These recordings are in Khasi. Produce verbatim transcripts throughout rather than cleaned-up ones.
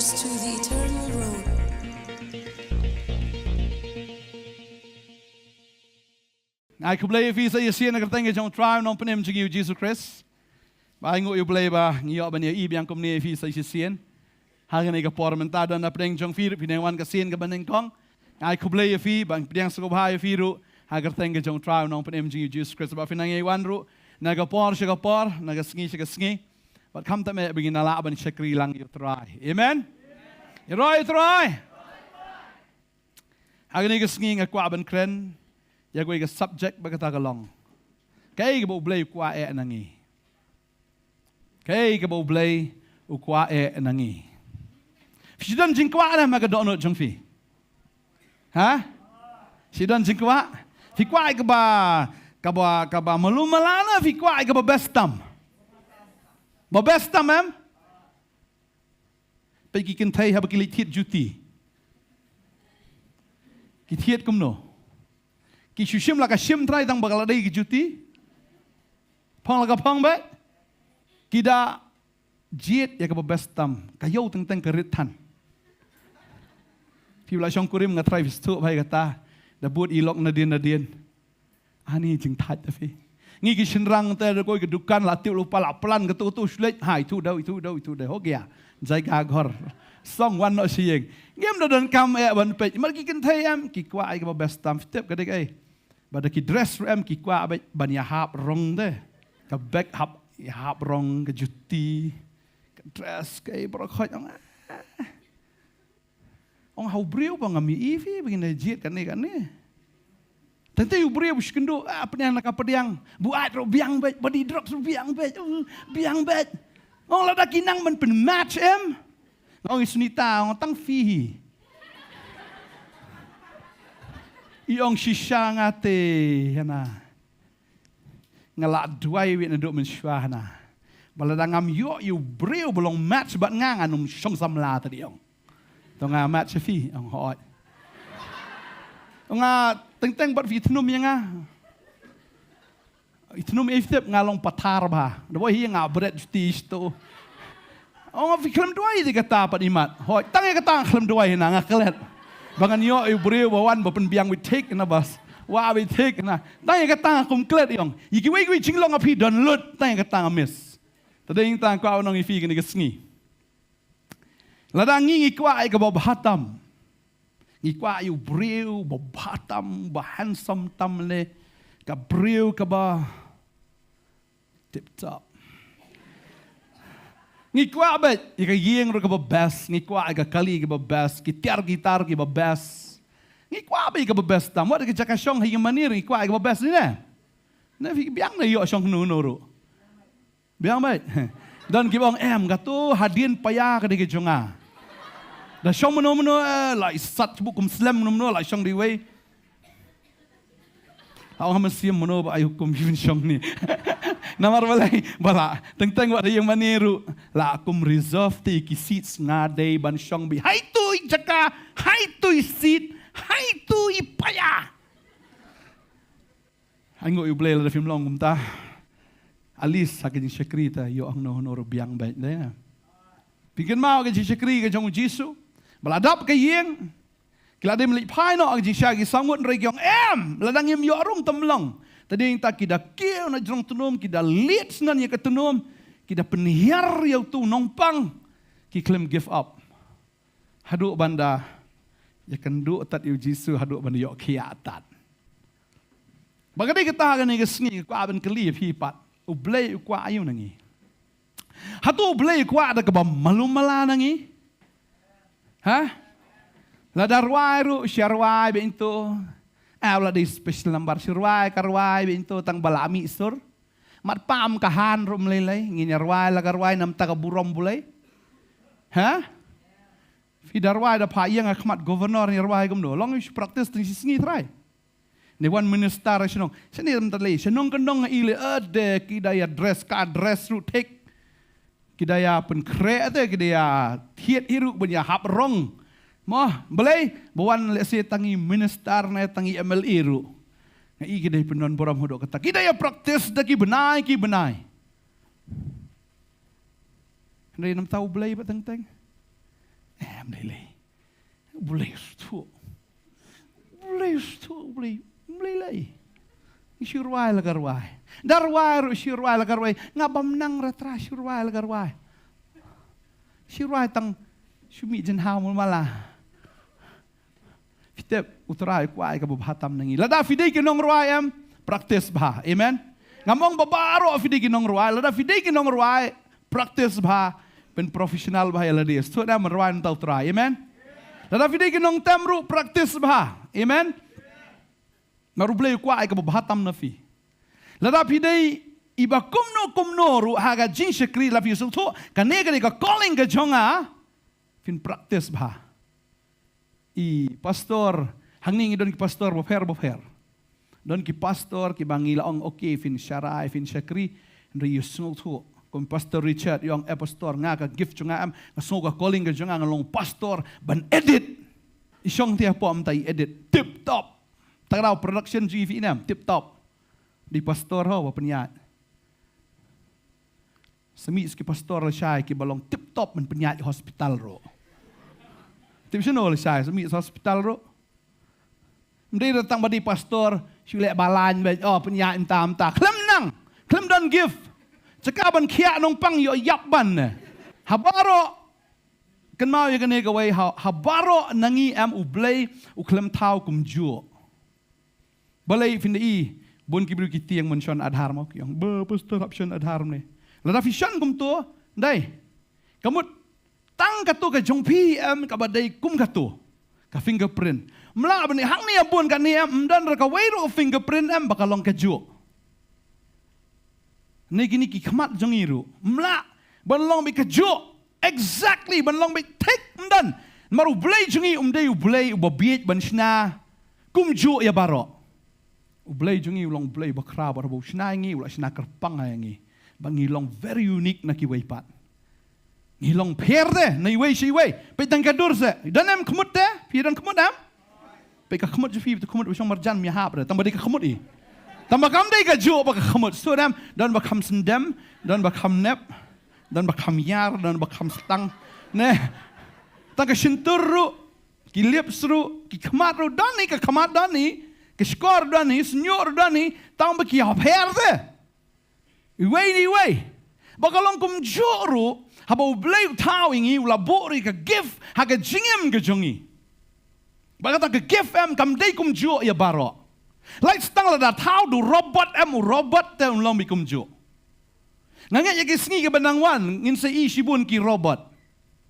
To the eternal road. Nga ai khublei ïa phi sa shisien ha ka kyrteng ka jong U Trai Nongpynim jong ngi U Jisu Khrist. Ba ai nguh ïa U Blei ba ngi ïoh ban ïa i biang kumne ïa phi sa shisien. Ha kane ka por mynta don na pdeng jong phi ruh phi dang wan ka sien kaba nyngkong. Nga ai khublei ïa phi ba ngi pdiang sngewbha ïa phi ruh ha ka kyrteng ka jong U Trai Nongpynim jong ngi U Jisu Khrist ba phi nang ïa wan ruh na ka por sha ka por, na ka sngi sha ka sngi. Bad khamtam eh ba ngin lah ban shakri lang ïa U Trai. Amen. Ïaroh ïa U Trai. Ha kane ka sngi nga kwah ban kren ïa kawei ka subject ba kata ka long, kaei kaba U Blei u kwah eh na ngi. Kaei kaba U Blei u kwah eh na ngi. Phi shu don jingkwah ne ha ka dohnud jong phi? Ha? Shu don jingkwah? Phi kwah ïa kaba, kaba, kaba malu mala ne phi kwah ïa kaba beh tam? Ba beh tam em? Peit ki kynthei haba ki leit thied juti. Ki thied kumno? Ki shu shim la ka shim trai tang ba ka la dei ki juti. Phong la ka phong beit. Ki da jied ïa kaba beh tam, ka ïew teng teng ka rit than. Phi ba la shongkurim nga trai phi sngewthuh bha ïa kata. Da bud i lok nadien nadien. Ani jingthait da phi. Ngi ki shynrang te da koi ka dukan la tip lypa la plan katu katu shu leit. Ha itu dei, itu dei, itu dei. Ho gaya. Jaiga ghor. Song wan noh sha ïing. Ngim da donkam eh ban peit. Mar ki kynthei em ki kwah ïa kaba beh tam, phi tip ka dei kaei? Ba da ki dress ruh em ki kwah beit ban ïahap rong de. Ka bag hap, ïahap rong, ka juti, ka dress, kaei baroh khoit ong. Ong ha u briew ba ngam ïohi phi ba ngin da jied kane kane. Tang te u briew ba shu kynduh, ah, pdiang na ka pdiang. Buaid ruh biang beit, body drugs ruh biang beit, uh, biang beit. Ong lada ki nang ban pynmatch em. Nga ong i Sunita, ong tang phi hi. I ong shisha nga te hana. Nga la duwai wei naduh mynshuwa hana. Ba lada ngam ïoh ïa u briew ba long match bad nga, ngan ym shong samla te, i ong. To nga match ïa phi, ong hooid. Ong nga teng teng bad phi thnum ïa nga. I thnum ïa phi tip nga long pathar bha. Da boi hi nga bret juti ish to. Ong phi khlem duwai ïa kata pat imat. Hooid, tang ïa kata nga khlem duwai hina nga klet. Ba ngan ïoh ïa u briew ba wan ba pynbiang wei thik na bas. Wa wei thik na. Tang ïa kata nga kum klet ïong. Ïa kiwei kiwei jinglong ha phi don lut, tang ïa kata nga miss. Te dei tang kwah ban ong ïa phi kane ka sngi. Lada ngi ngi kwah ïa kaba bha tam. Ngi kwah ïa u briew ba bha tam, ba handsome tam le. Ka briew kaba tip top. Ngi kwah beit ïa ka ïing ruh kaba best, ngi kwah ïa ka kali kaba best, ki tiar guitar kiba best. Ngi kwah beit ïa kaba best tam. Wat ka jaka shong ha ïing mane ruh ngi kwah ïa kaba best ne. Ne phi biang ne ïoh shong hano hano ruh. Biang beit. Don kiba ong em, kato hadien paia ka dei ka jong nga. Da shong mano mano, eh, la i sat buk kum slem mano mano, la shong dei wei. Ha ong ha mynsiem mano ba ai hukum ïa pynshong ni. Namar balei, ba la teng teng wat ha ïing mane ruh la kum reserve te ki seats, nga dei ban shong beit ha itu i jaka, ha itu i seat, ha itu i paia. Ai nguh ïa u Blei lada phim long kumta. At least ha ka jingshakri te ïoh hangno hangno ruh biang beit de. Phi kynmaw ka jingshakri ka jong u Jisu ba la dap ka ïing. Ki la dei ban leit phai noh ha ka jingshai ki saw ngut, hynrei ki ong em, lada ngim ïoh rung tam long. Te dei ta ki da kiew na jrong tnum, ki da lied snan ïa ka tnum, ki da pynhiar ïa utu u nongpang, ki khlem give up. Haduh ban da ïakynduh tad ïa u Jisu, haduh ban da ïoh khiah tad. Ba ka dei kata kane ka sngi nga kwah ban kylli ïa phi pat, U Blei u kwah aïu na ngi? Hato U Blei u kwah da kaba malu mala na ngi? Ha? Lada rwai ruh sha rwai beit to. Ah, la dei special number sha rwai ka rwai beit to tang ba la mih sur. Mat pam ka han ruh mlei lei, ngin ïa rwai la ka rwai namar ka burom bulei. Ha? Phi da rwai da pha ïeng ha khmat governor, ïa rwai kumno? Long ïa practice tang shi sngi trai. Ne wan minister shnong. Shane ram ta lei, shnong ka nong i lei, eh, de ki da ïa dress, ka dress ruh thik. Ki da ïa pynkhreh te, ki da ïa thied hi ruh ban ïa hap rong. Mo, balei, ba wan lehse tang i minister ne tang i M L A ruh. Nga i ki dei pyndon burom haduh kata. Ki da ïa practice da ki bnai, ki bnai. Hynrei namar ta U Blei ba teng teng. Blei lei. Blei shuh. Blei shuh, Blei, Blei lei. Shu rwai la ka rwai. Da rwai ruh shu rwai la ka rwai. Nga bym nang re Trai, shu rwai la ka rwai. Shu rwai tang shu mih jinghaw mul mala. Phi tip, U Trai u kwah ïa kaba bha tam na ngi. Lada phi dei ki nongrwai em, practice bha. Amen. Ngam ong ba baroh phi dei ki nongrwai, lada phi dei ki nongrwai, practice bha, pynprofessional bha ïa lade. Sngewthuh em, rwai na U Trai. Amen. Lada phi dei ki nongtem ruh, practice bha. Amen. Namar U Blei u kwah ïa kaba bha tam na phi. Lada phi dei iba kumno kumno ruh ha ka jingshakri, lada phi sngewthuh kane ka dei ka calling ka jong nga, phin practice bha. I pastor, hangne ngi don ki pastor bapher bapher. Don ki pastor kiba ngi la ong, okay, phin sharai, phin shakri, hynrei ïa sngewthuh. Kum Pastor Richard, i ong, eh Pastor, nga ka gift jong nga em, nga sngew ka calling ka jong nga, ngan long pastor ban edit. I shong te hapoh, mynta i edit tip top. Tang da production jong i, phi ïohi em, tip top. Dei pastor ho ba pynïaid. Sa mih sa ki pastor lashai kiba long tip top ban pynïaid hospital ruh. Tip shano lashai, sa mih sa hospital ruh. Ym dei da tang ba dei pastor shu leh balang beit, oh, pynïaid mynta mynta. Khlem nang, khlem don gift. Jaka ban khiah nongpang ïoh ïap ban ne. Ha baroh, kynmaw ïa kane kawei, ha, ha baroh na ngi em U Blei u khlem thaw kumjuh. Balei? Phin da i, bun ki briew ki tieng ban shon Aadhaar mo, ki ong, ba pastor hap shon Aadhaar ne. Lada phi shon kumto, dei. Ka mut tang kato ka jong phi em kaba dei kum kato ka fingerprint. Ym lah ban hangne ïa bun kane em, ym don re kawei ruh ka fingerprint em ba ka long kajuh. Ne kine ki khmat jong ngi ruh ym lah ban long beit kajuh. Exactly, ban long beit thik ym don. Namar U Blei jong ngi um dei U Blei uba bieit ban shna kumjuh ïa baroh. U Blei jong ngi u long Blei uba khraw, bad haba u shna ïa ngi u la shna kyrpang ïa ngi ba ngi long very unique na kiwei pat. Ngi long pher te na iwei sha iwei. Peit tang ka dur se, don em khmut te? Phi don khmut em? Peit ka khmut jong phi, peit ka khmut ba shong marjan, ym ïahap re, tang ba dei ka khmut i. Tang ba kam dei kajuh ba ka khmut. Sngewthuh em, don ba kham sendem, don ba kham nep, don ba kham ïar, don ba kham stang. Ne. Tang ka shyntur ruh, ki lips ruh, ki khmat ruh, don i ka khmat, don i ka shkor, don i shñiuh ruh, don i, tang ba ki ïapher te. Iwei na iwei. Ba ka long kumjuh ruh, haba U Blei u thaw ïa ngi, u la buh ruh ïa ka gift ha ka jingim ka jong ngi. Ba kata ka gift em kam dei kumjuh ïa baroh. Lait tang lada thaw da u robot em, u robot te un long beit kumjuh. Nga ngeit ïa ki sngi kiba nang wan ngin sa ïohi shibun ki robot.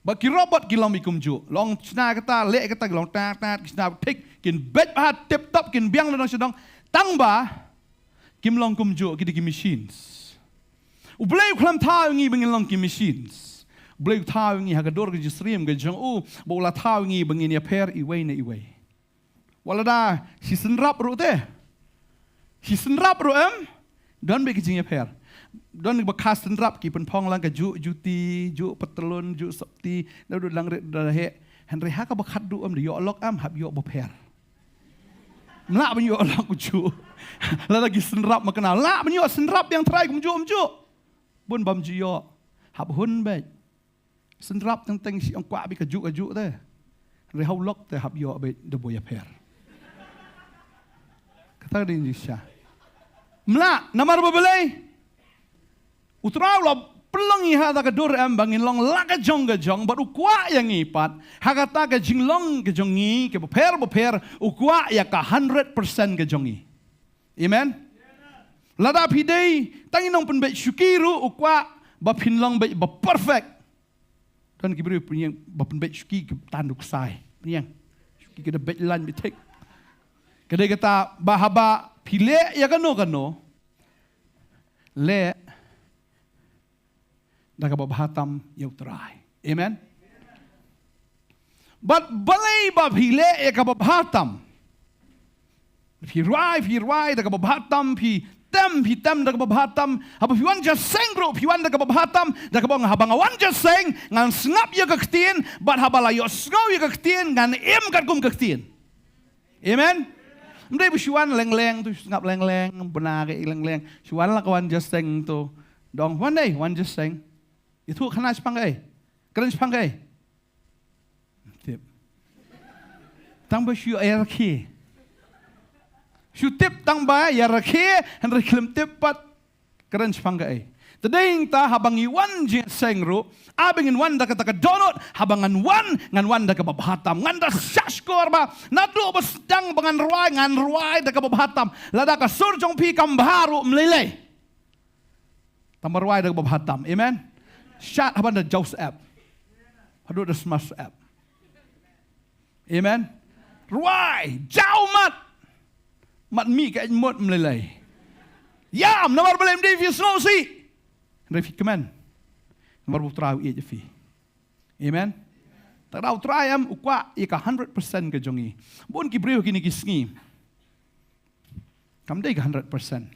Ba ki robot ki long beit kumjuh. Long shna kata, leh kata, ki long tat tat, ki shna thik, kin beit bha tip top, kin biang na dong sha dong. Tang ba kim long kumjuh, ki dei ki machines. U Blei u khlem thaw ïa ngi ba ngin long ki machines. U Blei u thaw ïa ngi ha ka dur ka jingsyriem ka jong u, ba u la thaw ïa ngi ba ngin ïapher iwei na iwei. Wat la da shi synrap ruh te. Shi synrap ruh em, don beit ka jingïapher. Don ba kha synrap ki pynphong lang kajuh juti, juh patlun, juh sopti, da dang rit da heh. Hynrei ha kaba khatduh em, da ïoh lok em, hap ïoh bapher. Ym lah ban ïoh lok kumjuh. Lada ki synrap makna, lah ban ïoh synrap ïeng trai kumjuh kumjuh. Bun bym ju ïoh. Hap hun beit. Synrap teng teng shi ong kwah beit kajuh kajuh te. Hynrei ha u lok te hap ïoh beit da bun ïapher. Kata ka dei jingshisha. Ym lah, namar ba balei? U Trai u la pynlong ïa ngi ha kata ka dur em ba ngin long la ka jong ka jong, bad u kwah ïa ngi pat ha kata ka jinglong ka jong ngi kaba pher bapher, u kwah ïa ka hundred percent ka jong ngi. Amen. Lada phi dei tang i nongpynbeit shuki ruh u kwah ba phin long beit ba perfect. Don ki briew pynïeng ba pynbeit shuki ki tan da u ksai. Pynïeng. Shuki ki da beit lain beit thik. Ka dei kata ba haba phi leh ïa kano kano, leh da kaba bha tam ïa U Trai. Amen. Bad balei ba phi leh ïa kaba bha tam? Phi rwai, phi rwai da kaba bha tam, phi tem, phi tem da kaba bha tam. Haba phi wan jingïaseng ruh phi wan da kaba bha tam, da kaba ong haba nga wan jingïaseng ngan sngap ïa ka ktien, bad haba la ïohsngew ïa ka ktien ngan im katkum ka ktien. Amen. Ym dei ba shu wan leng leng tu, sngap leng leng, bna ka leng leng. Shu wan la ka wan jingïaseng tu. Dong wan dei wan jingïaseng. Ïathuh khana shaphang kaei? Kren shaphang kaei? Tang ba shu ïa rakhe. Shu tip tang ba ïa rakhe, hynrei khlem tip pat kren shaphang kaei. Te dei nangta haba ngi wan jingïaseng ruh, haba ngin wan da kata ka dohnud, haba ngan wan, ngan wan da kaba bha tam. Ngan da shahshkor ba naduh ba sdang ba ngan rwai, ngan rwai da kaba bha tam. Lada ka sur jong phi kam bha ruh, ym lei lei. Tang ba rwai da kaba bha tam. Amen. Shad haba da jaw syep. Haduh da smash syep. Amen. Rwai, jaw mat. Mat mih ka eit mut, ym lei lei. Ïam, namar balei? Ym dei phi sngewsih, hynrei phi kmen. Namar ba U Trai u ïeit ïa phi. Amen. Te lada U Trai em, u kwah ïa ka hundred percent ka jong ngi. Bun ki briew kine ki sngi, kam dei ka hundred percent.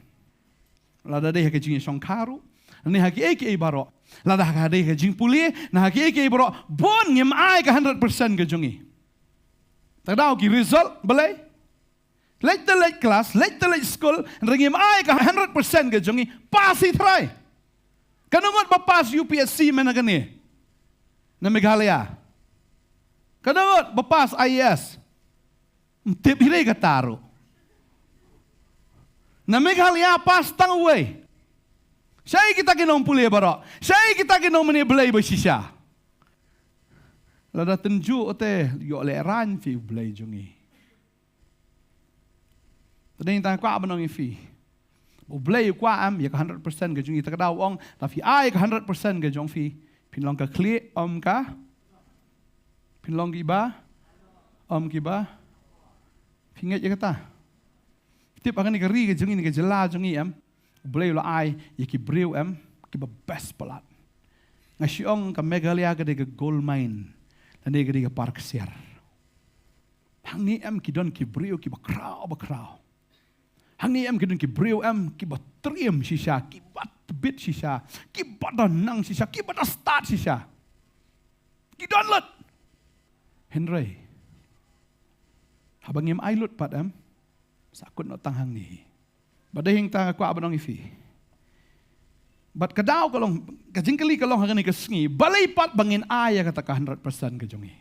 Lada dei ha ka jingïashongkha ruh, ne ha kiei kiei baroh. Lada ha ka dei ka jingpule, ne ha kiei kiei baroh, bun ngim ai ka hundred percent ka jong ngi. Te daw ki result, balei? Leit te leit klas, leit te leit skul, hynrei ngim ai ka hundred percent ka jong ngi. Pass hi trai. Katno ngut ba pass U P S C mynta kane na Meghalaya? Katno ngut ba pass I A S? Ym tip hi re kata ruh. Na Meghalaya pass tang uwei. Shaei kita ki nongpule baroh? Shaei kita ki nongmane Blei ba shisha? Lada tynjuh te ïoh lehraiñ phi U Blei jong ngi. Te dei tang kwah ban ong ïa phi, U Blei u kwah em ïa ka hundred percent ka jong ngi? Te ka daw ong, lada phi ai ka hundred percent ka jong phi, phin long ka khlieh, ym ka, phin long kiba, ym kiba. Phi ngeit ïa kata? Tip ha kane ka ri ka jong ngi, ne ka jylla jong ngi em, U Blei u la ai ïa ki briew em, kiba best palat. Nga shu ong ka Meghalaya ka dei ka gold mine, lane ka dei ka par ksiar. Hangne em ki don ki briew kiba khraw ba khraw. Hangne em ki don ki briew em kiba triem shisha, kiba tbit shisha, kiba da nang shisha, kiba da stad shisha. Ki don lut. Hynrei haba ngim ai lut pat em, sa kut noh tang hangne hi. Bad dei hangta nga kwah ban ong ïa phi. Bad ka daw ka long, ka jingkylli ka long ha kane ka sngi, balei pat ba ngin ai ïa kata ka hundred percent ka jong ngi?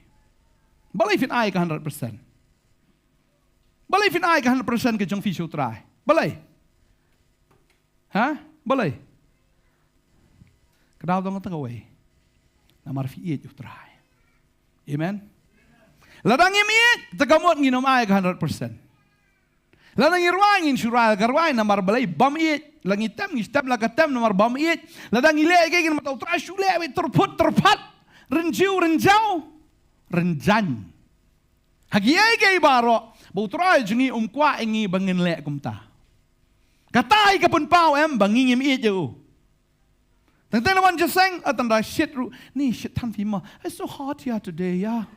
Balei phin ai ka hundred percent? Balei phin ai ka hundred percent ka jong phi sha U Trai? Balei? Ha? Balei? Ka daw dang kata kawei. Namar phi ïeit U Trai. Amen. Lada ngim ïeit, te ka mut ngin ym ai ka hundred percent. Lada ngi rwai, ngin shu rwai ka rwai, namar balei? Bym ïeit. Lada ngi tem, ngi tem la ka tem, namar bym ïeit. Lada ngi leh ïa kaei kaba ym tau, U Trai shu leh wei, tyrphut tyrphat, rynjiew rynjaw, rynjang. Ha kiei kiei baroh, ba U Trai jong ngi um kwah ïa ngi ba ngin leh kumta. Kata hi ka pynpaw em ba ngi ngim ïeit ïa u. Tang tang wan jingïaseng, atan da shit ruh, ni shit than phi ma. It's so hot here today, yeah.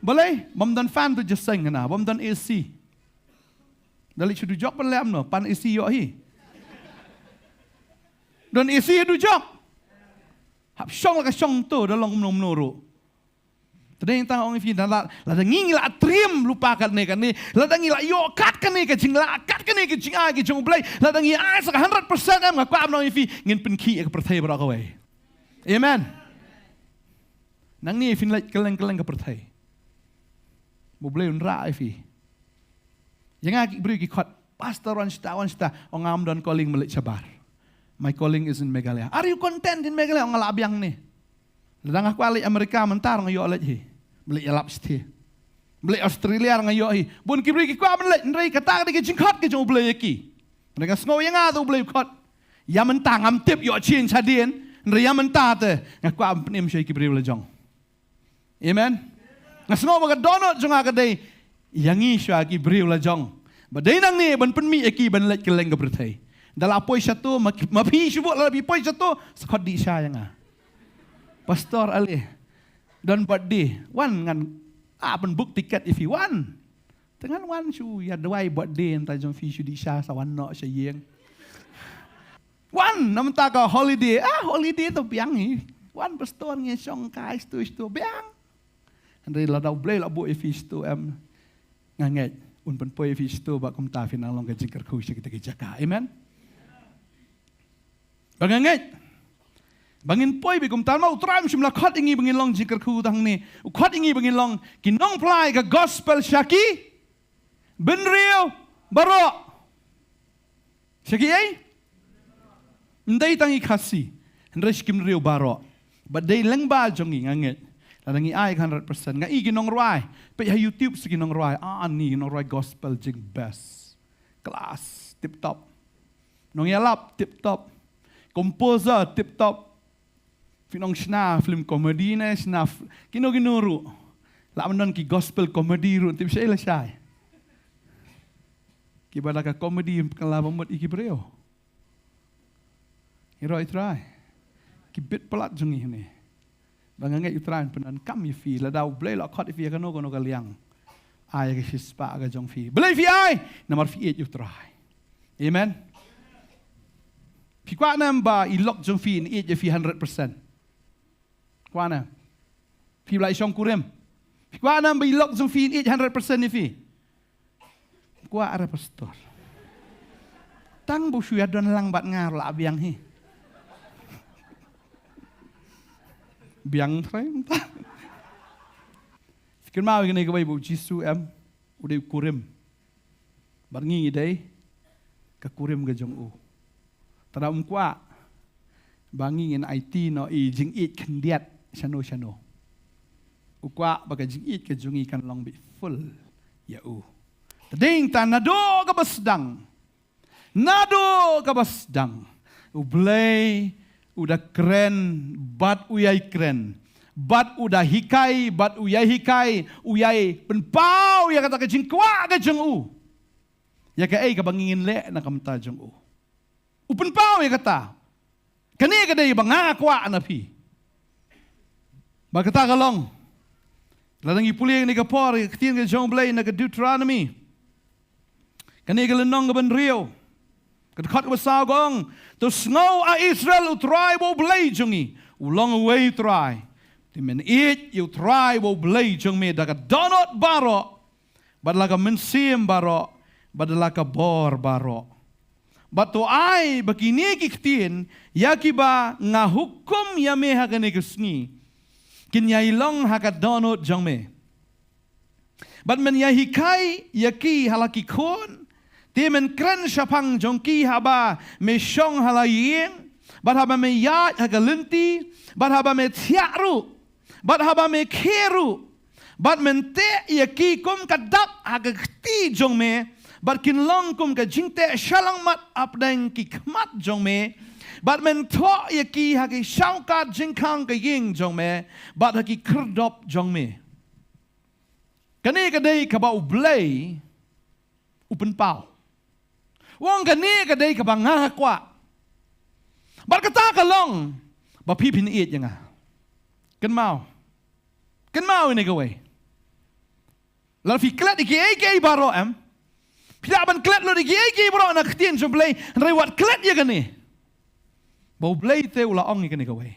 Balei? Bym don fan tu jingïaseng na, bym don A C. Da leit sha dujok ban leh kumno, pan A C ïoh hi. Don A C ha dujok. Hap shong la ka shong tu, da long kumno kumno ruh. Te dei tang ong ïa phi, lada, lada ngi ngi la triem lypa katne katne, lada ngi la ïoh kat kane ka jinglah, kat kane ka jingai ka jong U Blei, lada ngi ai sa ka hundred percent em, nga kwah ban ong ïa phi, ngin pynkhih ïa ka pyrthei baroh kawei. Amen. Nangne phin leit kylleng kylleng ka pyrthei. Ba U Blei un rah ïa phi. Ïa nga ki briew ki khot, "Pastor, wan shata, wan shata." Ong, "Ngam don calling ban leit shabar. My calling is in Meghalaya." "Are you content in Meghalaya?" Ong, "Nga lah biang ne. Lada nga kwah leit America mynta ruh nga ïoh leit hi. Ba leit ïalap shathie. Ba leit Australia ruh nga ïoh hi." Bun ki briew ki kwah ban leit, hynrei kata ka dei ka jingkhot ka jong U Blei ïa ki. Hynrei nga sngew ïa nga te U Blei u khot. Ïa mynta ngam tip ïoh change hadien, hynrei ïa mynta te nga kwah ban pynim sha ki briew la jong. Amen. Nga sngew ba ka dohnud jong nga ka dei ïa ngi shuwa ki briew la jong. Ba dei nangne ban pynmih ïa ki ban leit kylleng ka pyrthei. Da la poi shato, ma, ma phi shu buh, la phi poi shato, sa khot dih sha ïa nga. "Pastor, ale don birthday, wan ngan, ah, pynbook tiket ïa phi, wan." Te ngan wan shu ïa duwai birthday, hynta jong phi shu dih sha, sa wan noh sha ïing. Wan, na mynta ka holiday, ah, holiday to biang hi. Wan pastor, ngi shong kai shatu shatu, biang. Hynrei lada U Blei la buh ïa phi shatu em, nga ngeit un pynpoi ïa phi shatu ba kumta phin nang long ka jingkyrkhu sha kita ki jaka. Amen. Ba nga ngeit Ba ngin poi beit kumta namar U Trai um shym la khot ïa ngi ba ngin long jingkyrkhu tang hangne. U khot ïa ngi ba ngin long ki nongphla ïa ka gospel sha ki bynriew baroh. Sha ki ei? Ym dei tang ki Khasi. Hynrei sha ki bynriew baroh. Bad dei lyngba jong ngi nga ngeit. Lada ngi ai ka hundred percent. Nga i ki nongrwai. Peit ha YouTube sa ki nongrwai. Ah, ni ki nongrwai gospel jingbest. Class tip top. Nongïalap tip top. Composer tip top. Phi nong shna film comedy ne shna f-, kino kino ruh. Lah ban don ki gospel comedy ruh, tip shai la shai. Kiba da ka comedy ym kylla ba mut ïa ki briew. Ïaroh ïa U Trai. Ki bit palat jong ngi hangne. Ba nga ngeit U Trai un pyndonkam ïa phi, lada U Blei u la khot ïa phi ha kano kano ka liang. Ai ka shispah ka jong phi. Balei phi ai? Namar phi ïeit ïa U Trai. Amen. Phi kwah ne em ba i lok jong phi in ïeit ïa phi hundred percent? Kwah ne em? Phi ba la i shongkurim. Phi kwah ne em ba i lok jong phi in ïeit hundred percent ïa phi? Kwah, ara pastor. Tang ba u shu ïadon lang bad nga ruh la biang hi. Biang trai mynta. Phi kynmaw ïa kane kawei ba U Jisu em, u dei u kurim. Bad ngi ngi dei ka kurim ka jong u. Te um kwah ba ngi ngin aiti noh i jingïeit khyndiat shano shano. U kwah ba ka jingïeit ka jong ngi kan long beit full ïa u. Te dei tang naduh kaba sdang. Naduh kaba sdang. U Blei u da kren bad u ïai kren. Bad u da hikai bad u ïai hikai, u ïai pynpaw ïa kata ka jingkwah ka jong u. Ïa kaei kaba ngi ngin leh na ka bynta jong u. U pynpaw ïa kata. Kane ka dei ba nga kwah na phi. Ba kata ka long. Lada ngi pule ïa kane ka por, ïa ka ktien ka jong U Blei na ka Deuteronomy. Kane ka lynnong kaba hynriew. Ka dkhot kaba saw ka ong. To sngew, A Israel, U Trai uba U Blei jong ngi u long uwei U Trai. Te men ïeit ïa U Trai uba U Blei jong me da ka dohnud baroh. Bad la ka mynsiem baroh, bad la ka bor baroh. Bad to ai ba kine ki ktien, ïa kiba nga hukum ïa me ha kane ka sngi, kin ïai long ha ka dohnud jong me. Bad men ïai hikai ïa ki ha la ki khun, te men kren shaphang jong ki haba me shong ha la ïing, bad haba me ïaid ha ka lynti, bad haba me thiah ruh. Bad haba me khie ruh, bad men teh ïa ki kum ka dap ha ka kti jong me, bad kin long kum ka jingteh shalangmat hapdeng ki khmat jong me, bad men thoh ïa ki ha ki shawkat jingkhang ka ïing jong me, bad ha ki khyrdop jong me. Kane ka dei kaba U Blei u pynpaw. U ong kane ka dei kaba nga kwah. Bad kata ka long ba phi phin ïeit ïa nga. Kynmaw. Kynmaw ïa kane kawei. Lada phi klet ïa kiei kiei baroh em. Phi lah ban klet lut ïa kiei kiei baroh na ka ktien jong U Blei, hynrei wat klet ïa kane. Ba U Blei te u la ong ïa kane kawei.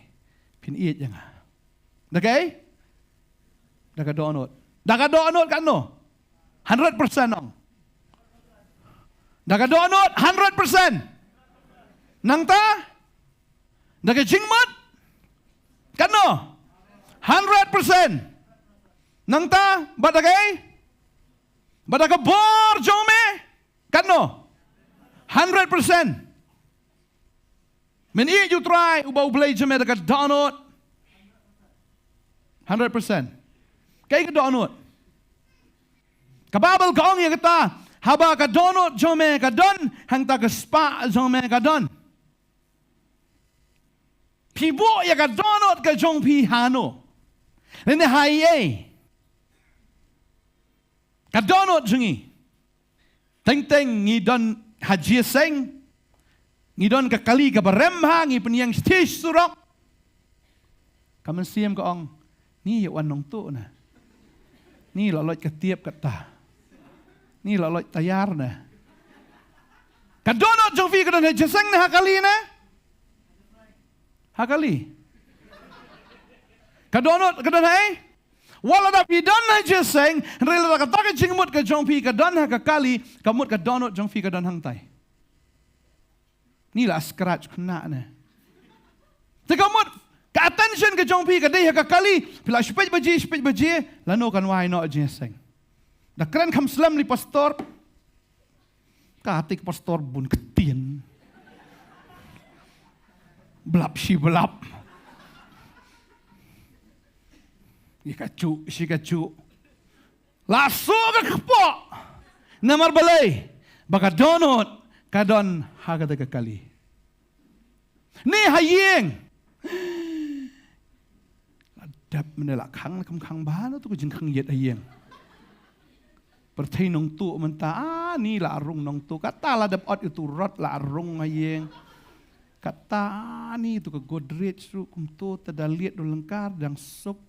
Phin ïeit ïa nga. Da kaei? Da ka dohnud. Da ka dohnud katno? Hundred percent ong. Da ka dohnud hundred percent. Nangta? Da ka jingmut katno? Hundred percent. Nangta? Bad da kaei? Bad da ka bor jong me katno? Hundred percent. Men ïeit ïa U Trai uba U Blei jong me da ka dohnud. Hundred percent. Kaei ka dohnud? Ka Baibl ka ong ïa kata, haba ka dohnud jong me ka don, hangta ka spah jong me ka don. Phi buh ïa ka dohnud ka jong phi hano? Lane ha ei? Ka dohnud jong ngi. Teng teng ngi don ha jingïaseng. Ngi don ka kali kaba rem ha, ngi pynïeng sha surok. Ka mynsiem ka ong, ni ïa wan nongtuh na. Ni la loit ka tiap kata. Ni la loit tayar na. Ka dohnud jong phi ka don ha jingïaseng ne ha kali na? Ha kali. Ka dohnud ka don ha ei? Wat la da phi don ha jingïaseng, hynrei lada kata ka jingmut ka jong phi ka don ha ka kali, ka mut ka dohnud jong phi ka don hangtai. Ni la scratch khynnah ne. Te ka mut ka attention ka jong phi ka dei ha ka kali. Phi la shipej baje, shipej baje, lano kan wai noh jingïaseng. Da kren kham slem li pastor. Ka tik pastor bun ktien. Blap shi blap. Ïa ka ju, shi ka ju. La suk ka kpoh. Namar balei? Ba ka dohnud ka don ha kata ka kali. Ni ha ïing. La dep mynne la khang, la kham khang bha na tu ka jingkhang ïit ha ïing. Pyrthei nongtuh mynta, ah, ni la rung nongtuh. Kata la dep ot ïa utu u rot la rung ha ïing. Kata, ah, ni tu ka Godrej ruh kumto, te da liat da lyngkar dang suk.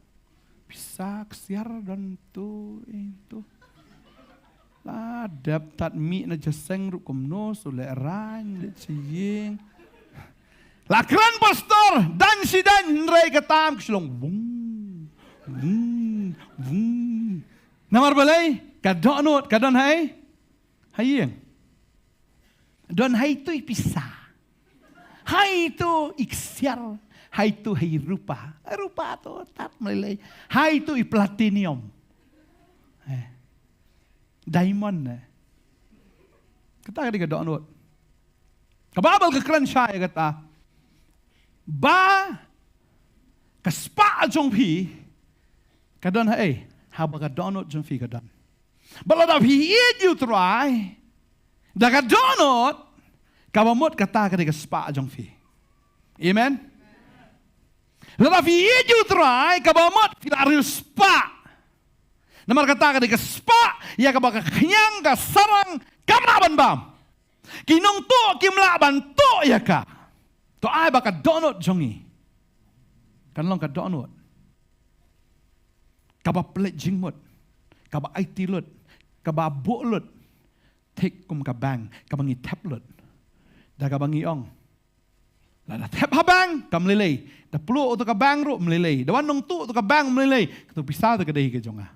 Pisa ksiar don tu, eh, tu. La dep tad mih na jaseng ruh kumno, su leh rain, leh jingïing. La kren pastor, dan shi dan, hynrei ka tam ka shlong. Vung, vung, vung. Namar balei, ka dohnud ka don ha ïing. Don ha itu i pisa. Ha itu i ksiar. Ha itu ha i rupa. Rupa tu tad mlei lei. Ha itu i platinum. Eh. Diamond, eh. Kata ka dei ka dohnud. Ka Baibl ka kren shai kata. Ba ka spah jong phi ka don ha ei, haba ka dohnud jong phi ka don. Ba lada phi ïeit ïa u Trai da ka dohnud, kaba mut kata ka dei ka spah jong phi. Amen. Lada phi ïeit ïa u Trai, kaba mut phi la riewspah. Namar kata ka dei ka spah ïa kaba ka khñiang ka sarang kam lah ban bam. Ki nongtuh kim lah ban tuh ïa ka. To ai ba ka dohnud jong ngi kan long ka dohnud kaba pynleit jingmut, kaba aiti lut, kaba buh lut. Thik kum ka bank kaba ngi thep lut. Da kaba ngi ong, lada thep ha bank kam lei lei. Da pluh uto ka bank ruh mlei lei. Da wan nongtuh uto ka bank mlei lei. Katu pisa tu ka dei ka jong nga.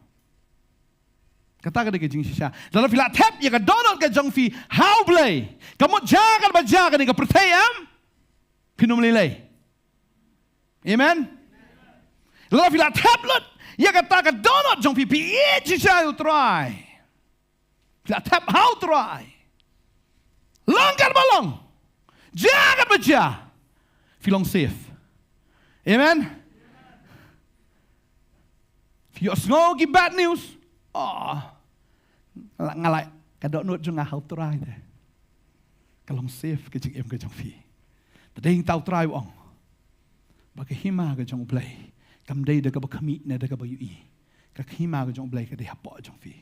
Kata ka dei ka jingshisha. Lada phi la thep ïa ka dohnud ka jong phi ha U Blei, ka mut jia katba jia kane ka pyrthei em, phin ym lei lei. Amen. Lada phi la thep lut ïa kata ka dohnud jong phi, phi ïeit shisha ïa U Trai. Phi la thep ha U Trai. Long katba long, jia katba jia, phi long safe. Amen. Phi ïohsngew ki bad news. Oh. Nga la, nga la, ka dohnud jong nga ha U Trai te. Ka long safe ka jingim ka jong phi. Te dei tang U Trai u ong ba ka hima ka jong U Blei kam dei da kaba khmih ne da kaba ïohi. Ka hima ka jong U Blei ka dei hapoh jong phi.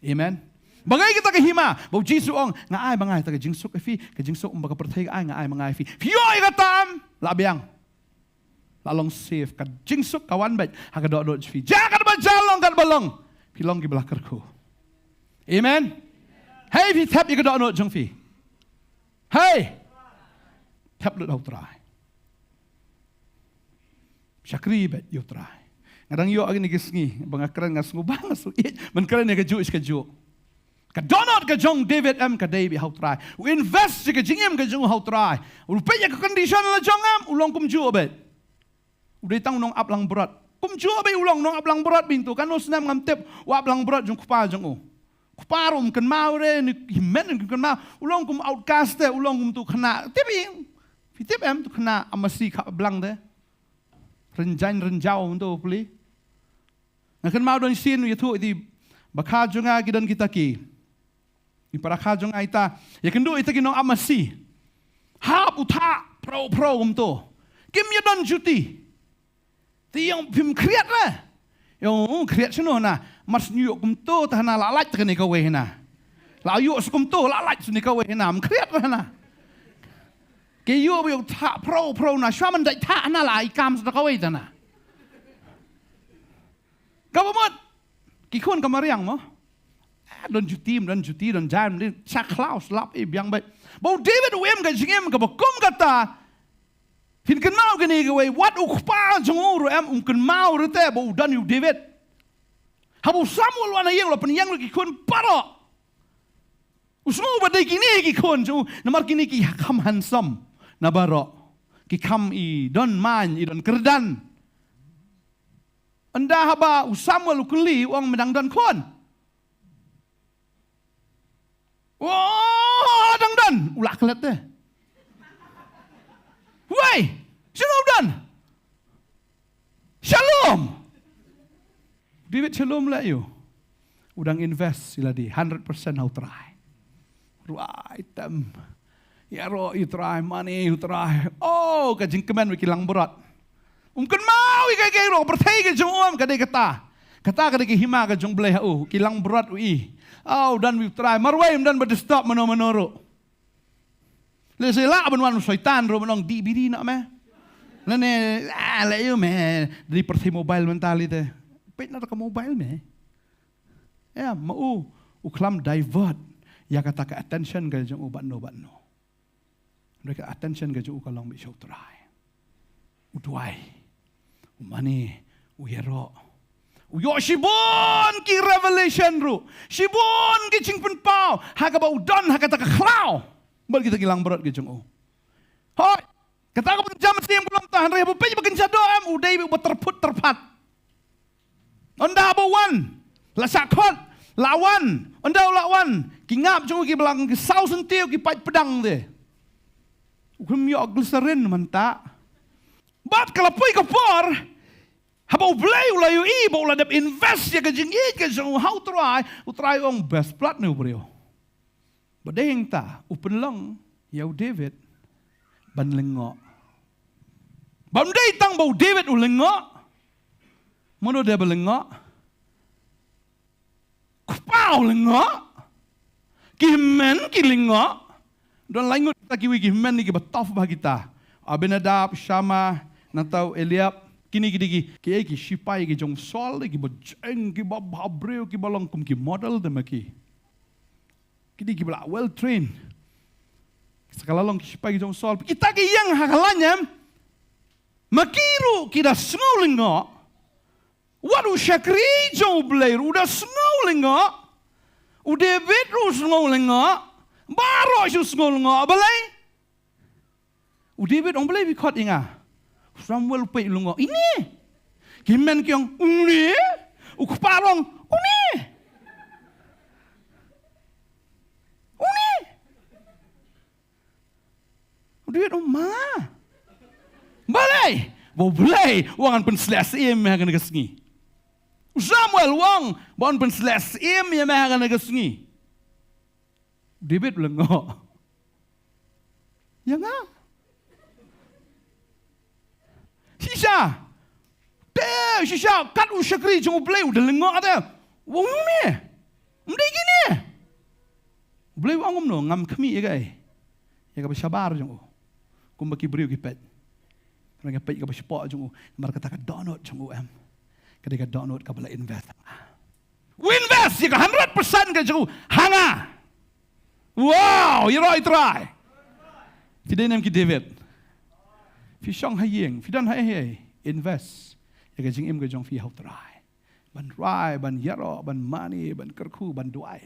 Amen. Ba ngai kita ka hima, ba U Jisu ong, nga ai ma nga ïa ta ka jingsuk ïa phi, ka jingsuk ba ka pyrthei ka ai nga ai ma nga ïa phi. Phi ïoh ïa kata em, la biang. La long safe, ka jingsuk ka wan beit ha ka dohnud jong phi. Jia katba jia, long katba long, phi long kiba la kyrkhu. Amen. Hei, phi thep ïa ka dohnud jong phi. Hei, thep lut ha U Trai. Shakri beit ïa U Trai. Nga dang ïoh ha kine ki sngi ba nga kren, nga sngew ba nga sngew ïeit ban kren ïa kajuh shi kajuh. Ka dohnud ka jong David em ka dei beit ha U Trai. U invest ïa ka jingim ka jong u ha U Trai. U peit ïa ka condition la jong em, u long kumjuh beit. U dei tang u nongaplangbrot. Kumjuh beit u long, nongaplangbrot beit to. Katno snem ngam tip, u aplangbrot jong u kpa jong u. Kpa ruh um kynmaw re, ne hynmen um kynmaw. U long kum outcast te, u long kum uto u khynnah. Tip ïa, phi tip em uto u khynnah ap masi kha blang te? Rynjang rynjaw uto u pli. Nga kynmaw don sien u ïathuh ïa i ba kha jong nga ki don kita ki. Ni para kha jong nga ita, ïakynduh ita ki nong ap masi. Hap u thah phrew phrew kumto. Kim ïa don juti. Te ïa ong phim khriat re. Ïa ong khriat shano na. Mar shu ïoh kumto te hana la lait te kane kawei hana. La ïoh shu kumto la lait shane kawei hana. Ym khriat re hana. Ki ïoh ba ïa u thah phrew phrew na shuwa man dei thah hana la ai kam shane kawei te hana. Kaba mut ki khun ka mariang mo. Ah, don juti, don juti, don jam, don sha khlaw slap i biang beit. Ba u David u im ka jingim kaba kum kata. Phin kynmaw kine kiwei, wat u kpa jong u ruh em um kynmaw ruh te ba u don ïa u David. Haba u Samuel u wan ha ïing u la pynïeng ruh ki khun baroh. U sngew ba dei kine ki khun jong u, namar kine ki kham handsome na baroh. Ki kham i don main, i don kyrdan. Ynda haba u Samuel u kylli, u ong, me dang don khun? Oh, dang don. U la klet de. Wei, shano u don? Shalom. David Shalom la ïoh. U dang invest ïa lade hundred percent ha U Trai. Ruh ai tem. Ïaroh ïa U Trai, mane ïa U Trai. Oh, ka jingkmen ïa ki langbrot. Um kynmaw ïa kaei kaei ruh, pyrthei ka jong um ka dei kata. Kata ka dei ka hima ka jong U Blei ha u, ki langbrot u i. Oh, u don ïa U Trai, marwei um don ba disturb mano mano ruh. Lehse lah ban wan u Soitan ruh ban ong, dih biri noh me. Lane, ah, leh ïa me, dei pyrthei mobile mentality. Peit na ka mobile me. Ïa, ma u, u khlem divert ïa kata ka attention ka jong u bad no bad no. Hynrei ka attention ka jong u ka long beit sha U Trai. U duwai. U mane, u ïaroh. U ïoh shibun ki revelation ruh. Shibun ki jingpynpaw. Ha kaba u don ha kata ka khlaw. Bad kita ki langbrot ki jong u. Hooid. Kata ka bynta mynsiem ka long ta, hynrei haba peit ba kynja doh em, u dei uba tyrphut tyrphat. Ynda ba wan, la shah khot, la wan, ynda u la wan, ki ngap jong u kiba la ki saw syntiew ki pait pdang de. U khlem ïoh glycerin mynta. Bad ka la poi ka por, haba U Blei u la ïohi ba u la dep invest ïa ka jingïeit ka jong u ha U Trai, U Trai u ong, best palat ne u briew. Ba dei hangta u pynlong ïa u David ban lyngngoh. Bym dei tang ba u David u lyngngoh. Mano de ba lyngngoh? Kpa u lyngngoh. Ki hynmen ki lyngngoh. Don lai ngut kita kiwei ki hynmen kiba tough bha kita. Abinadab, Shama, nangta u Eliab. Kine ki dei ki, ki, ki shipai ki jong Saul, kiba jeng, kiba bha briew, kiba long kum ki model de ma ki. Ki dei kiba la well trained. Sa ka la long ki shipai ki jong Saul. Kita ki ïeng ha ka laiñ em. Ma ki ruh ki da sngew lyngngoh. Wat u shakri jong U Blei ruh u da sngew lyngngoh. U David ruh u sngew lyngngoh. Baroh shu sngew lyngngoh. Balei? U David ong, balei phi khot ïa nga? Samuel u peit u lyngngoh. Ine. Ki hynmen ki ong, une. U kpa ruh ong, une. Une. U David ong, ma. Balei? Ba U Blei u ong ngan pynsleh syiem ïa me ha kane ka sngi. U Samuel u ong ba un pynsleh syiem ïa me ha kane ka sngi. U David u lyngngoh. Ïa nga. Shisha. Te shisha kat u shakri jong U Blei u da lyngngoh te. Wa ong me. Ym dei kine. U Blei u ong kumno, ngam khmih ïa kaei. Ïa kaba shabar jong u. Kumba ki briew ki peit. Namar ki peit kaba shapoh jong u. Namar kata ka dohnud jong u em. Ka dei ka dohnud kaba la invest. U invest ïa ka hundred percent ka jong u ha nga. Wow, ïaroh ïa U Trai. Phi dei ne em ki David? Phi shong ha ïing, phi don ha ei ei ei. Invest ïa ka jingim ka jong phi ha U Trai. Ban rwai, ban ïaroh, ban mane, ban kyrkhu, ban duwai.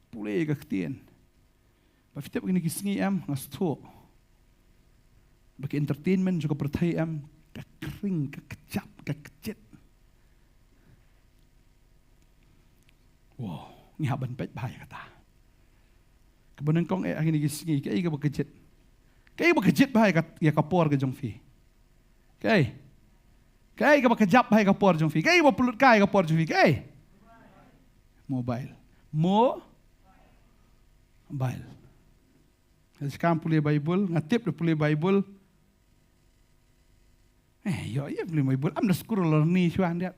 Pule ïa ka ktien. Ba phi tip kine ki sngi em, nga sngewthuh ba ki entertainment jong ka pyrthei em, ka khring, ka kjap, ka kjit. Wow, ngi hap ban peit bha ïa kata. Kaba nyngkong eh ha kine ki sngi, kaei kaba kjit? Kaei kaba kjit bha ïa ka, ïa ka por ka jong phi? Kaei? Kaei kaba kjap bha ïa ka por jong phi? Kaei kaba pynlut kai ïa ka por jong phi? Kaei? Mobile. Mo? Mobile. Nga shim pule Bible, nga tip da pule Bible. Eh, ïoh, ïa pule Bible, am da scroll lorni shuwa hynrei.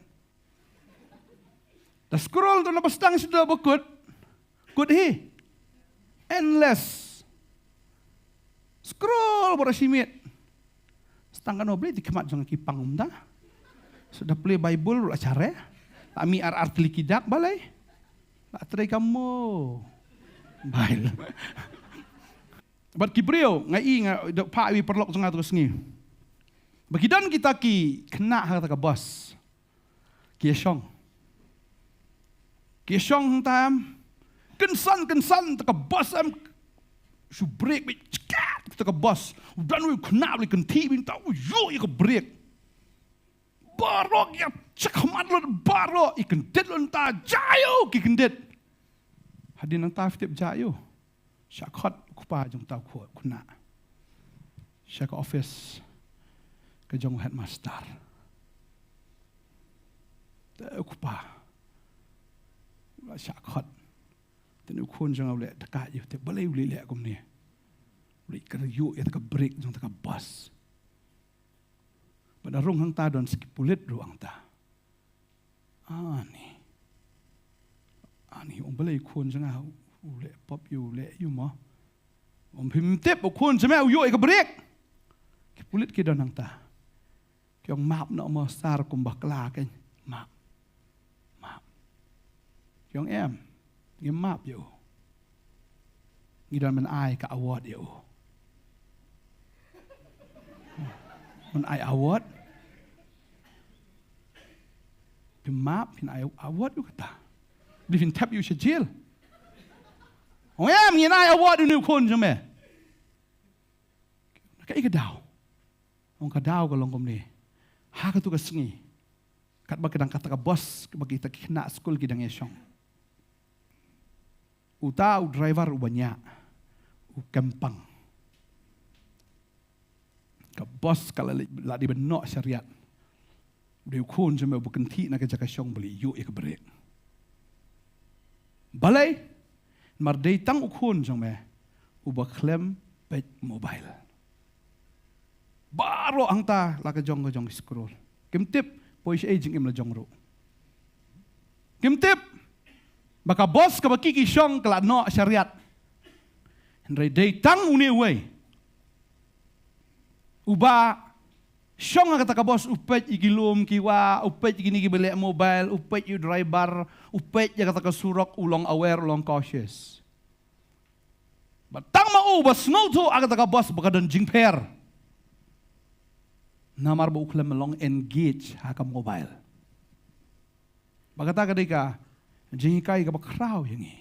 Da scroll tu na ba sdang shuh da ba kut. Kut hi. Endless. Scroll baroh shi miet. Sdang kano Blei, te khmat jong nga ki pang kumta. Shu da pule Bible ruh la share. La mih ar ar tylli ki dak, balei? La trei ka mobile. Bad ki briew, nga i, nga da phah ïa i paralok jong nga tu ka sngi. Ba ki don kita ki khynnah ha kata ka bus. Ki ïashong. Ki ïashong hangta em. Kynsan, kynsan, te ka bus em. Shu brake beit, chkat, Te ka bos, u don uwei u khynnah u la kynthih bynta u ïoh ïa ka brake. Baroh ki ïa check khmat lut baroh, i kyndit lut nangta, jia ïa u ki kyndit. Hadien nangta phi tip jia ïa u. Shah khot u kpa jong uta u khynnah sha ka office ka jong u headmaster. Te u kpa u la shah khot. Te une u khun jong nga u leh daka ïa u, te balei u leh leh kumne. U leh ka ïoh ïa ka brake jong ka bos. Bad na rung hangta don sa ki pulit ruh hangta. Ani. Ani, ong balei u khun jong nga u leh pop ïa u, leh ïa u mo. Ong phim tip u khun jong me u ïoh ïa ka brake. Ki pulit ki don hangta. Ki ong map noh mo sir, kum bakla kein. Map. Map. Ki ong em. Ngim map ïa u. Ngi don ban ai ka award ïa u. Ban ai award. Phin map, phin ai award ïa u kata. Dei phin thep ïa u sha jail. Ong em, ngin ai award ïa une u khun jong me. Kaei ka daw? Ong ka daw ka long kumne. Ha katu ka sngi, katba ka dang kata ka bos, ba kita ki khynnah skul ki dang ïashong, uta u driver uba ñiah u kem pang. Ka bos ka la, la dei ban noh shariat. U dei u khun jong me uba kynthih na ka jaka shong, balei u ïoh ïa ka brake. Balei? Namar dei tang u khun jong me uba khlem peit mobile. Baroh hangta la ka jong ka jong scroll. Kim tip poi shaei jingim la jong ruh. Kim tip ba ka bos kaba ki ki shong ka la noh shariat. Hynrei dei tang une uwei uba shong ha kata ka bos, u peit ïa ki lum ki wah, u peit ïa kine kiba leh mobile, u peit ïa u driver, u peit ïa kata ka surok, u long aware, u long cautious. Bad tang ma u ba sngewthuh ha kata ka bos ba ka don jingpher. Namar ba u khlem long engage ha ka mobile. Ba kata ka dei ka jinghikai kaba khraw ïa ngi.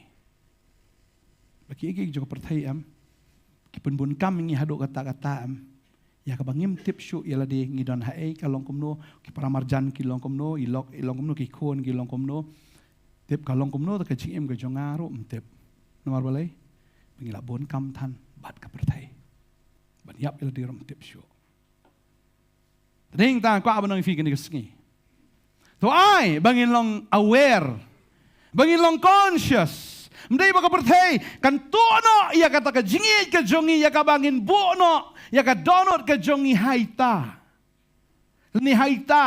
Ba kiei kiei jong ka pyrthei em, ki pynbun kam ïa ngi haduh katta katta em. Ïa kaba ngim tip shuh ïa lade, ngi don haei, ka long kumno, ki paramarjan ki long kumno, i lok i long kumno, ki khun ki long kumno. Tip ka long kumno te ka jingim ka jong nga ruh ym tip. Namar balei? Ba ngi la bun kam than bad ka pyrthei. Ban ïap ïa lade ruh ym tip shuh. Te dei hangta nga kwah ban ong ïa phi kane ka sngi, to ai ba ngin long aware, ba ngin long conscious. Ym dei ba ka pyrthei kan tuh noh ïa kata ka jingïeit ka jong ngi, ïa kaba ngin buh noh ïa ka dohnud ka jong ngi ha ita. Lane ha ita.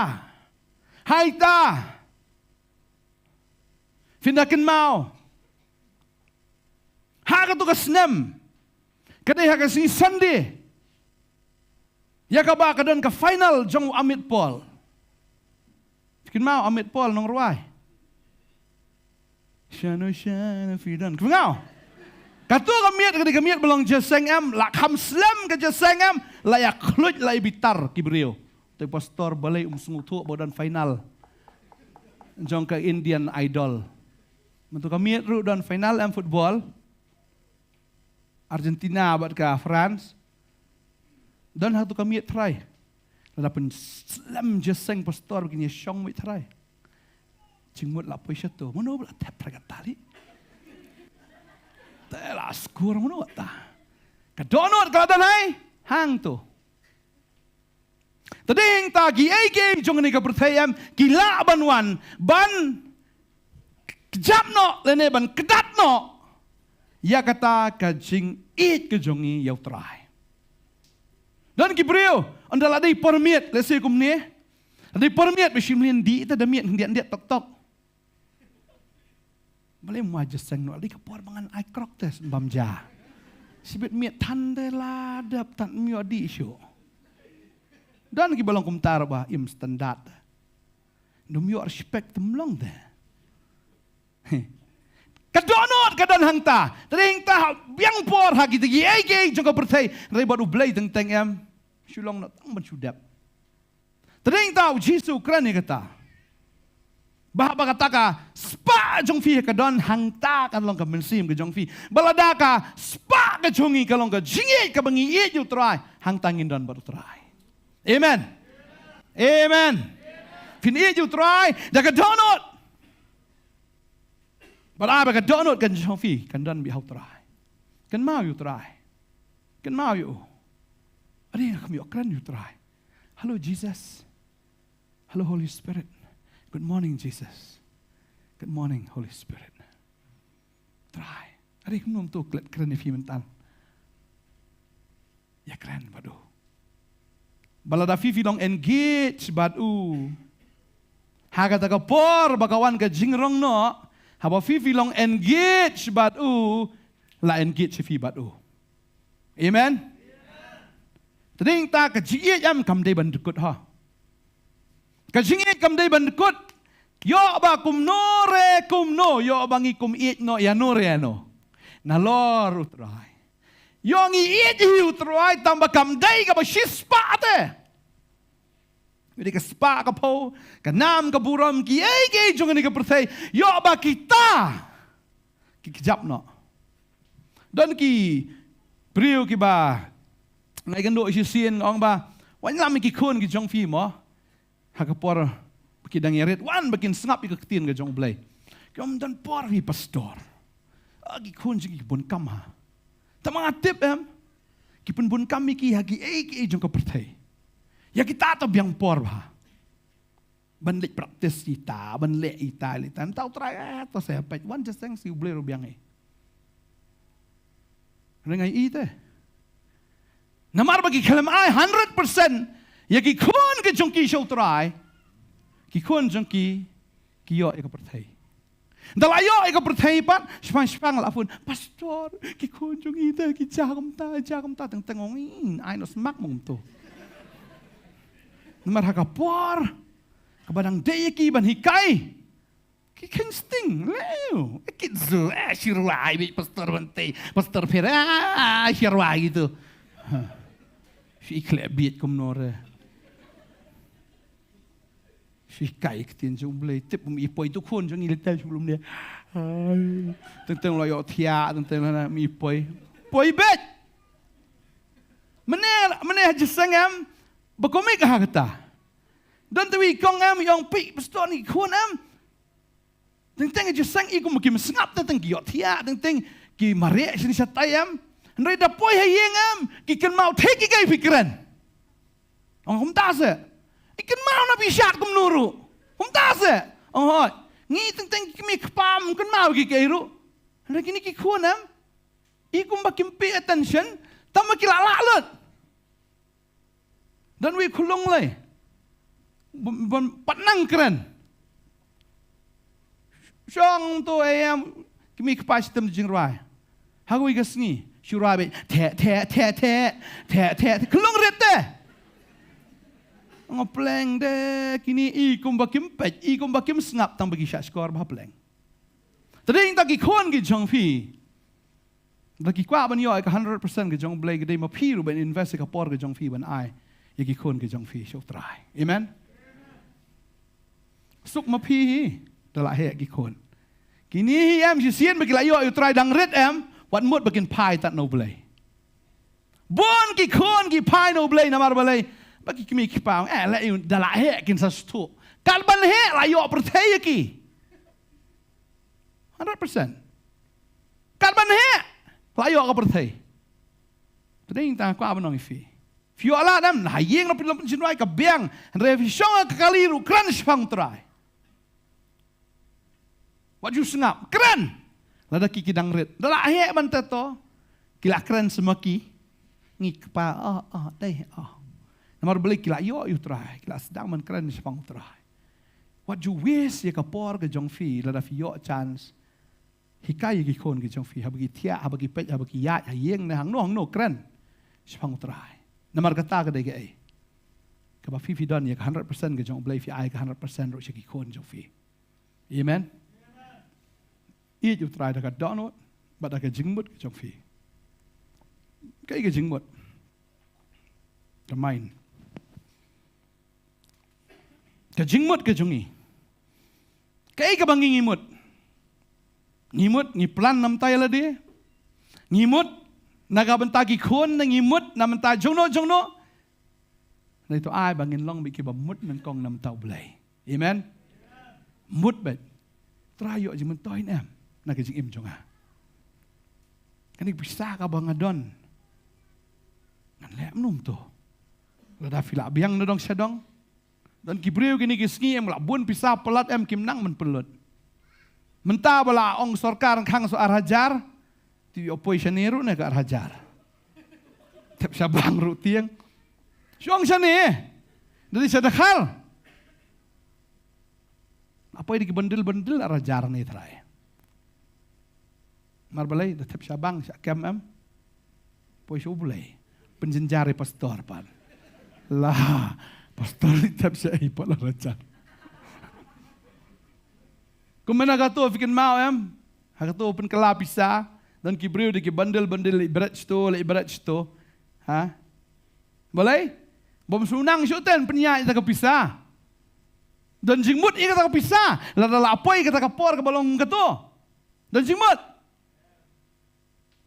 Ha ita. Phin da kynmaw, ha katu ka snem, ka dei ha ka sngi Sunday, ïa kaba ka don ka final jong u Amit Paul. Kynmaw Amit Paul nongrwai. Shano shano phi don. Kynmaw. Katu ka miet ka dei ka miet ba long jingïaseng em, la kham slem ka jingïaseng em, la ïa khluit, la ïa bitar ki briew. Te pastor balei um sngewthuh ba don final jong ka Indian Idol. Mynta ka miet ruh don final em football. Argentina bad ka France. Don ha katu ka miet trai. Lada pynslem jingïaseng pastor ba kin ïashong miet trai. Jingmut la poi shato. Mano ba la thep trai kata lei. Te la skur mano kata. Ka dohnud ka la don hai hangto. Te dei hangta kiei kiei jong kane ka pyrthei em, ki lah ban wan ban kjap noh lane ban kdat noh ïa kata ka jingïeit ka jong ngi ïa U Trai. Don ki briew, ynda la dei por miet, lehse kumne, la dei por miet ba shim lynti te da miet khyndiat khyndiat tok tok. Balei mo ai jingïaseng noh, la dei ka por ba ngan ai krok te bam ja. Shibit miet than te la dep, tang ym ïoh dih shuh. Don kiba long kumta ruh ba im standard. Ym ïoh respect te ym long te. Ka dohnud ka don hangta. Te dei hangta ha biang por ha kita kiei kiei jong ka pyrthei. Hynrei bad U Blei teng teng em, shu long noh tang ban shu dep. Te dei hangta U Jisu u kren ïa kata. Ba, ba kata ka spah jong phi ka don hangta kan long ka mynsiem ka jong phi. Ba lada ka spah ka jong ngi ka long ka jingïeit kaba ngi ïeit ïa u Trai, hangta ngin don bad u Trai. Amen. Amen. Phin ïeit ïa u Trai da ka dohnud. Bad ai ba ka dohnud ka jong phi kan don beit ha u Trai. Kynmaw ïa u Trai. Kynmaw ïa u. Are nga kham ïoh kren ïa u Trai. Hello Jesus. Hello Holy Spirit. Good morning Jesus. Good morning Holy Spirit. Trai. Are kumno to klet kren ïa phi mynta. Ïa kren bad u. Ba lada phi phi long engage bad u. Ha kata ka por ba ka wan ka jingrong noh. Haba phi phi long engage bad u. La engage phi bad u. Amen. Te dei ta ka jingïeit em kam dei ban dkut ha. Ka jingïeit kam dei ban dkut. Ïoh ba kumno re kumno, ïoh ba ngi kum ïeit noh ïa no re ïa no. Nalor u Trai. Ïoh ngi ïeit hi u Trai tang ba kam dei kaba shispah te. Ïa dei ka spah ka phew, ka nam ka burom kiei kiei jong kane ka pyrthei. Ïoh ba kita ki kjap noh. Don ki briew kiba nga ïakynduh shisien nga ong ba wan lam ïa ki khun ki jong phi mo. Ha ka por ba ki dang ïarit wan ba kin sngap ïa ka ktien ka jong U Blei. Ki ong don por hi pastor. Ah, ki khun jong ki bun kam ha. Tang ma nga tip em. Ki pynbun kam ïa ki ha kiei kiei jong ka pyrthei. Ïa kita to biang por bha. Ban leit practice ïa ita, ban leh ïa ita, leh ïa ita. Mynta u Trai, eh, to sa peit wan jingïaseng shi U Blei ruh biang ïa. Ring ai ite. Namar ba ki khlem ai hundred percent ïa ki khun ki jong ki sha u Trai. Ki khun jong ki ki ïoh ïa ka pyrthei. Da la ïoh ïa ka pyrthei pat, shipang shipang la phone, pastor, ki khun jong ngi te ki jia kumta, jia kumta, teng teng ong, ai noh smak mong to. Namar ha ka por kaba dang dei ïa ki ban hikai. Ki kheiñ sting leh. Kit zu, eh, shi rwai beit pastor ban tei, pastor pher, ah, shi rwai gitu. Shi khleh beit kumno re. Shi kai ktien jong U Blei tip um i poi tu khun jong ngi leh tel shu lum ne. Teng teng la ïoh thiah, teng teng la um i poi. Poi beit. Mane, mane ha jingïaseng em, ba kum i ka ha kata. Don te wi kong em, ïong pi, pastor ni khun em. Teng teng jingïaseng i kum kim sngap teng teng ki ïoh thiah, teng teng ki mareh sini shatai em. Hynrei da poi ha ïing em, ki kynmaw thik ki kai phi kren. Ong kumta se. I kynmaw na phi shat kumno ruh. Kumta se. Ong hoi. Ngi teng teng ki kmie kpa em kynmaw ki kai ruh. Hynrei kine ki khun em. I kumba kim pay attention, tang ba ki la lah lut. Don wi khulung lei. Bym, bym pat nang kren. Shong to em, kmie kpa shitem jingrwai. Ha kawei ka sngi, shu rwai beit, the, the, the, the, the, the, the, khulung rit te. Nga pleng de, kine i kumba kim peit, i kumba kim sngap tang ba ki shah shkor bha pleng. Te dei ta ki khun ki jong phi. Da ki kwah ban ïoh ïa ka hundred percent ka jong U Blei ka dei ma phi ruh ban invest ïa ka por ka jong phi ban ai ïa ki khun ka jong phi sha U Trai. Amen. Suk ma phi hi da la heh ki khun. Kine hi em shisien ba ki la ïoh ïa U Trai dang rit em wat mut ba kin phai tad na U Blei. Bun ki khun ki phai na U Blei namar balei ba ki kmie ki kpa eh la ïoh da la heh kin sa sngewthuh. Kat ban heh la ïoh pyrthei ïa ki. Hundred percent. Kat ban heh la ïoh ka pyrthei. Te dei ta kwah ban ong ïa phi. Phi ïoh lad em na ha ïing na phi long pynshynrwai ka biang. Hynrei phi shong ha ka kali ruh kren shaphang U Trai. Wat ju sngap kren. Lada ki ki dang rit da la heh ban te to. Ki la kren sa ma ki. Ngi kpa oh oh dei oh. Namar balei ki la ïoh ïa U Trai ki la sdang ban kren shaphang U Trai. Wat ju waste ïa ka por ka jong phi lada phi ïoh chance. Hikai ïa ki khun ki jong phi haba ki thiah, haba ki peit, haba ki ïaid ha ïing ne hangno hangno kren shaphang U Trai. Namar kata ka dei kaei kaba phi phi don ïa ka hundred percent ka jong U Blei, phi ai ka hundred percent ruh sha ki khun jong phi. Amen. Ïeit ïa U Trai da ka dohnud bad da ka jingmut ka jong phi. Kaei ka jingmut? Ka mind. Ka jingmut ka jong ngi. Kaei kaba ngi ngi mut? Ngi mut ngi plan na mynta ïa lade? Ngi mut na ka bynta ki khun, ne ngi mut na bynta jongno jongno? Dei to ai ba ngin long bad kiba mut nyngkong na bynta U Blei. Amen. Mut bad. Trai ïoh jingmyntoi ne em na ka jingim jong nga? Kane ka pisa kaba nga don, ngan leh kumno to? Lada phi la biang na dong sha dong, don ki briew kine ki sngi em la bun pisa palat em, kim nang ban pynlut. Mynta ba la ong sorkar khang sa ar hajar, te ïoh poi shane ruh ne ka ar hajar. Thep sha bank ruh tieng. Shong shane. Dei sha dakhal. Apoi da ki bundle bundle ar hajar ne trai. Namar balei? Da thep sha bank, sha kem em. Poi sha U Blei. Pynjynjar ïa pastor pat. La, pastor thep sha ei pat ar hajar? Kumne ha kato phi kynmaw em? Ha kato pynkylla pisa, don ki briew da ki bundle bundle, leit bret shito, leit bret shito. Ha? Balei? Bym shu nang shuh ten pynïaid ïa kata ka pisa. Don jingmut ïa kata ka pisa. Lada la poi kata ka por kaba long kato, don jingmut.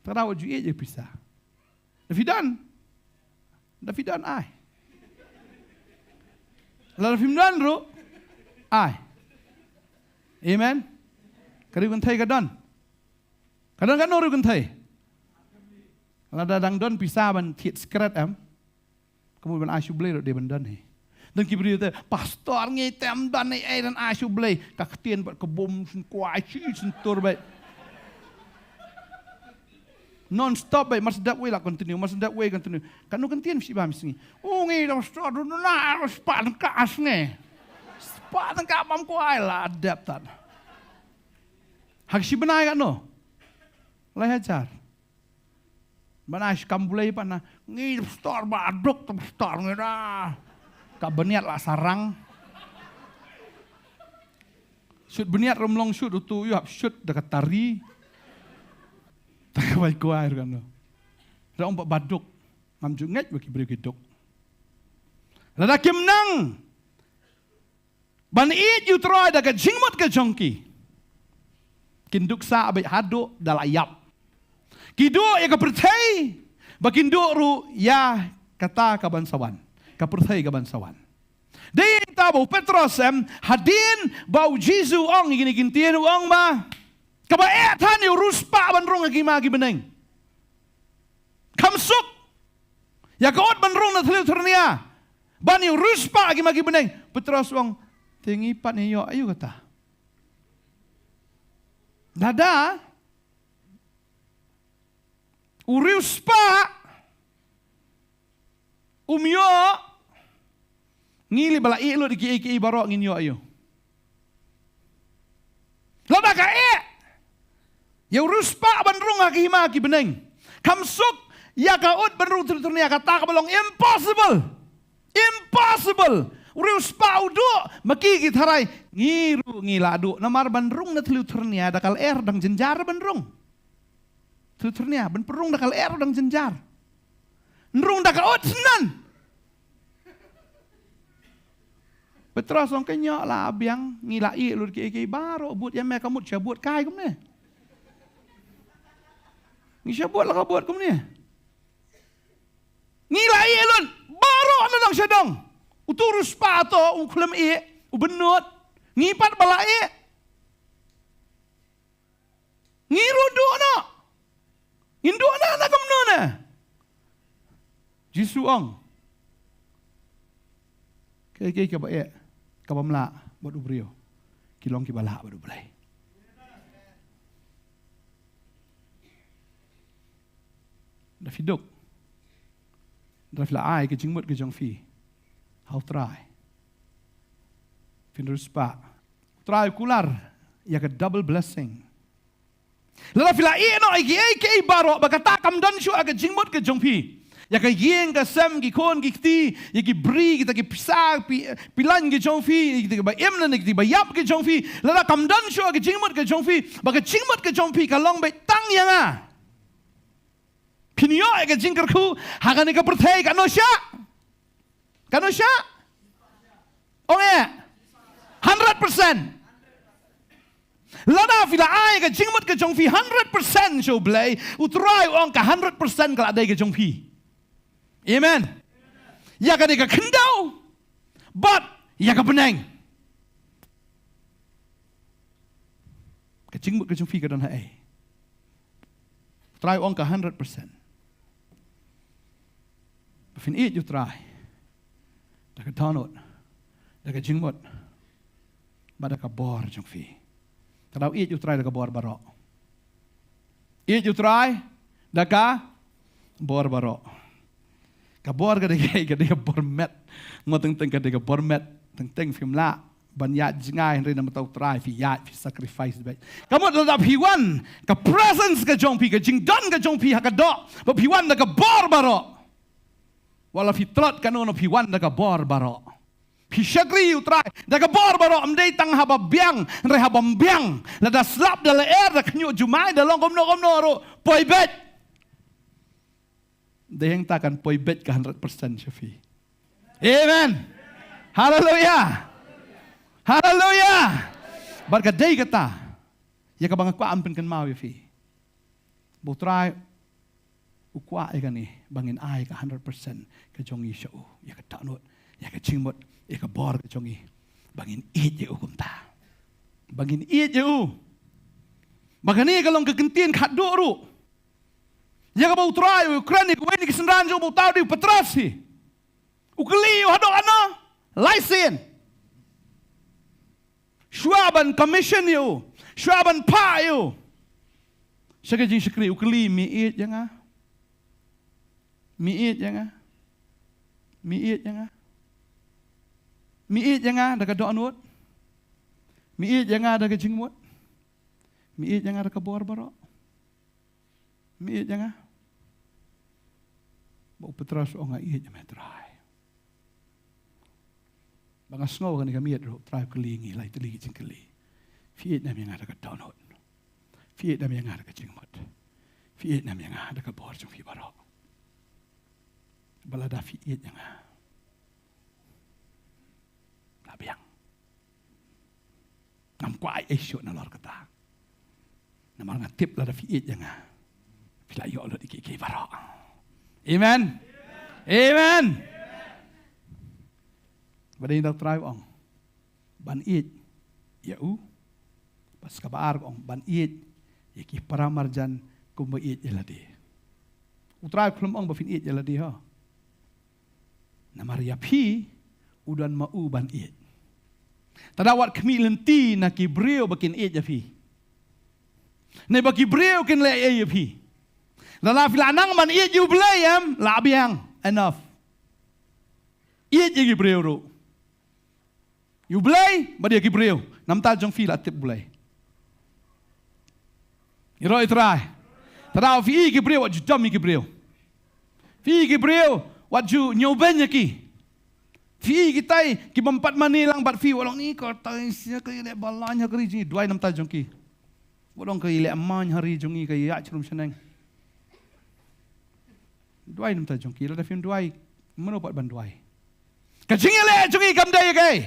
Te da wat ju ïeit ïa pisa. Da phi don, da phi don ai. Lada phim don ruh ai. Amen. Ka riew kynthei ka don. Ka don katno riew kynthei? Lada dang don pisa ban thied skret em, ka mut ban ai sha U Blei ruh dei ban don hi. Don ki briew te, "Pastor, ngi tem don ei ei, don ai sha U Blei." Ka ktien bad ka bum syn kwai shi syn tur bad. Non stop bad, mar sdep wei la continue, mar sdep wei continue. Katno ktien shi ba mi sngi. "O ngi da pastor, don na spah tyngka asne. Spah tyngka bam kwai la dep tat." Ha ka shi bnai katno? Lai hajar. Ban ai shi kam U Blei pat na, ngi pastor ba duk, pastor ngi da. Ka bniat la sarang. Shoot bniat ruh ym long shoot, utu ïoh hap shoot da ka tari. Ta ka bai kwai ruh katno. Ra ong ba ba duk. Ngam ju ngeit ba ki briew ki duk. Lada kim nang ban ïeit ïa U Trai da ka jingmut ka jong ki, kin duh sah beit haduh da la ïap. Ki duh ïa ka pyrthei, ba kin duh ruh ïa kata ka ban sa wan, ka pyrthei ka ban sa wan. Dei ïa kata ba u Petros em, hadien ba u Jisu u ong ïa kine ki ktien, u ong ba, kaba eh than ïa u riewspah ban rung ha ki hima ki bneng. Kham suk ïa ka ut ban rung na thliew tyrnia ban ïa u riewspah ha ki hima ki bneng. Petros u ong, te ngi pat ngi ïoh aïu kata? Lada u riewspah um ïoh, ngi lei ba la ïeh lut ïa kiei kiei baroh ngin ïoh aïu? Lada ka eh ïa u riewspah ban rung ha ki hima ki bneng, kham suk ïa ka ut ban rung thliew tyrnia, kata kaba long impossible. Impossible. U riewspah u duh, ma ki ki tharai, ngi ruh ngi la duh. Namar ban rung na thliew tyrnia da ka lyer dang jynjar ban rung. Thliew tyrnia ban pynrung da ka lyer dang jynjar. Nrung da ka ut shen. Petros u ong, ka ñiuh la biang, ngi la ïeh lut kiei kiei baroh, bud ïa me ka mut sha bud kai kumne. Ngi sha bud la ka bud kumne. Ngi la ïeh lut baroh na dong sha dong. Utu u riewspah to u khlem ïeh, u bynnud. Ngi pat ba la ïeh. Ngi ruh duh noh. Ngin duh noh na kumno ne? Jisu u ong, kiei kiei kaba eh, kaba mlah bad u briew, ki long kiba lah bad U Blei. Da phi duk, da phi la ai ka jingmut ka jong phi ha U Trai, phin riewspah. U Trai u kular ïa ka double blessing. Lada phi la ïeh noh ïa kiei kiei baroh, ba kata kam don shuh ha ka jingmut ka jong phi, ïa ka ïing ka sem, ki khun ki kti, ïa ki bri, kita ki pisa, pi, pilan ki jong phi, ïa kita kiba im lane kita kiba ïap ki jong phi, lada kam don shuh ha ka jingmut ka jong phi, ba ka jingmut ka jong phi ka long beit tang ïa nga, phin ïoh ïa ka jingkyrkhu ha kane ka pyrthei, katno shah? Katno shah? Ong eh. Hundred percent. Lada phi la ai ka jingmut ka jong phi hundred percent sha U Blei, U Trai u ong ka hundred percent ka la dei ka jong phi. Amen. Ïa ka dei ka khyndew bad ïa ka bneng. Ka jingmut ka jong phi ka don haei? U Trai u ong ka hundred percent. Ba phin ïeit ïa U Trai da ka dohnud, da ka jingmut, bad da ka bor jong phi. Ka dei ïeit ïa U Trai da ka bor baroh. Ïeit ïa U Trai da ka bor baroh. Ka bor ka dei ka, ka dei ka bor met. Mo teng teng ka dei ka bor met. Teng teng phim lah ban ïaid jngai hynrei namar U Trai phi ïaid, phi sacrifice beit. Ka mut lada phi wan, ka presence ka jong phi, ka jingdon ka jong phi ha ka doh, ba phi wan da ka bor baroh. Wat la phi tlot kano kano, phi wan da ka bor baroh. Phi shakri ïa U Trai da ka bor baroh, ym dei tang haba biang, hynrei haba ym biang. Lada slap, da lyer, da khñiuh jumai, da long kumno kumno ruh, poi beit. Dei hangta kan poi beit ka hundred percent sha phi. Amen. Haleluia. Haleluia. Bad ka dei kata ïa kaba nga kwah ban pynkynmaw ïa phi, ba U Trai u kwah ïa kane, ba ngin ai ka hundred percent ka jong ngi sha u, ïa ka dohnud, ïa ka jingmut, ïa ka bor ka jong ngi, ba ngin ïeit ïa u kumta. Ba ngin ïeit ïa u. Ba kane ka long ka kyntien khatduh ruh ïa kaba U Trai u kren ïa kawei na ki synran jong u ba u thaw da u Petros hi. U kylli ïa u, haduh katno? Lai sien. Shuwa ban commission ïa u, shuwa ban phah ïa u sha ka jingshakri, u kylli, me ïeit ïa nga? Me ïeit ïa nga? Me ïeit ïa nga? Me ïeit ïa nga da ka dohnud? Me ïeit ïa nga da ka jingmut? Me ïeit ïa nga da ka bor baroh? Me ïeit ïa nga? Ba u Petros u ong, nga ïeit ïa me Trai. Ba nga sngew kane ka miet ruh, Trai u kylli ngi lai tylli ki jingkylli. Phi ïeit ne em ïa nga da ka dohnud? Phi ïeit ne em ïa nga da ka jingmut? Phi ïeit ne em ïa nga da ka bor jong phi baroh? Ba lada phi ïeit ïa nga, la biang. Ngam kwah ai ei shuh nalor kata. Namar nga tip lada phi ïeit ïa nga, phi la ïoh lut ïa kiei kiei baroh. Amen. Amen. Ba dei da U Trai u ong ban ïeit ïa u. Bad sa kaba ar ka ong ban ïeit ïa ki para marjan kumba ïeit ïa lade. U Trai u khlem ong ba phin ïeit ïa lade ho. Namar ïa phi u don ma u ban ïeit. Te da wat khmih lynti na ki briew ba kin ïeit ïa phi, ne ba ki briew kin leh ei ïa phi. Lada phi la nang ban ïeit ïa U Blei em, la biang, enough. Ïeit ïa ki briew ruh. Ïa U Blei bad ïa ki briew. Namar ta jong phi la tip U Blei. Ïaroh ïa U Trai. Te da phi ïeit ïa ki briew, wat ju dom ïa ki briew. Phi ïeit ïa ki briew, wat ju ñiewbeiñ ïa ki. Phi ïeit ïa kitai ki bym pat mane lang bad phi, wat long, ni katai sha ka ïaleh balei ha ka ri jong ngi, duwai namar ta jong ki. Wat long ka ïaleh main ha ri jong ngi, ka ïaid sharum shaneng. Duwai namar ta jong ki, lada phim duwai, mano pat ban duwai? Ka jingïaleh jong ngi kam dei ïa kaei?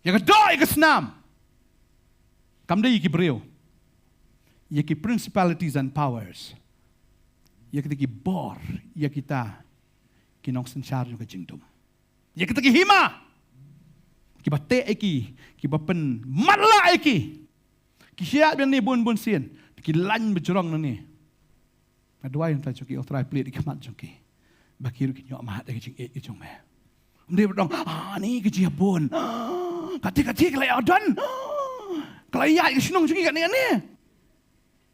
Ïa ka doh, ïa ka snam. Kam dei ïa ki briew. Ïa ki principalities and powers. Ïa kita ki bor, ïa kita ki nongsynshar jong ka jingdum. Ïa kita ki hima kiba teh ïa ki, kiba pynmatlah ïa ki. Ki shah biang ne bun bun sien, ki lain bajrong nangne. Nga duwai namar ta jong ki, oh Trai, plie ïa ki khmat jong ki, ba ki ruh kin ïoh mad ïa ka jingïeit ka jong me. Ym dei ba dang, ah, ni ka jia bun, ah, kata kata ka la ïa don, ah, ka la ïa ka shnong jong ki kane kane.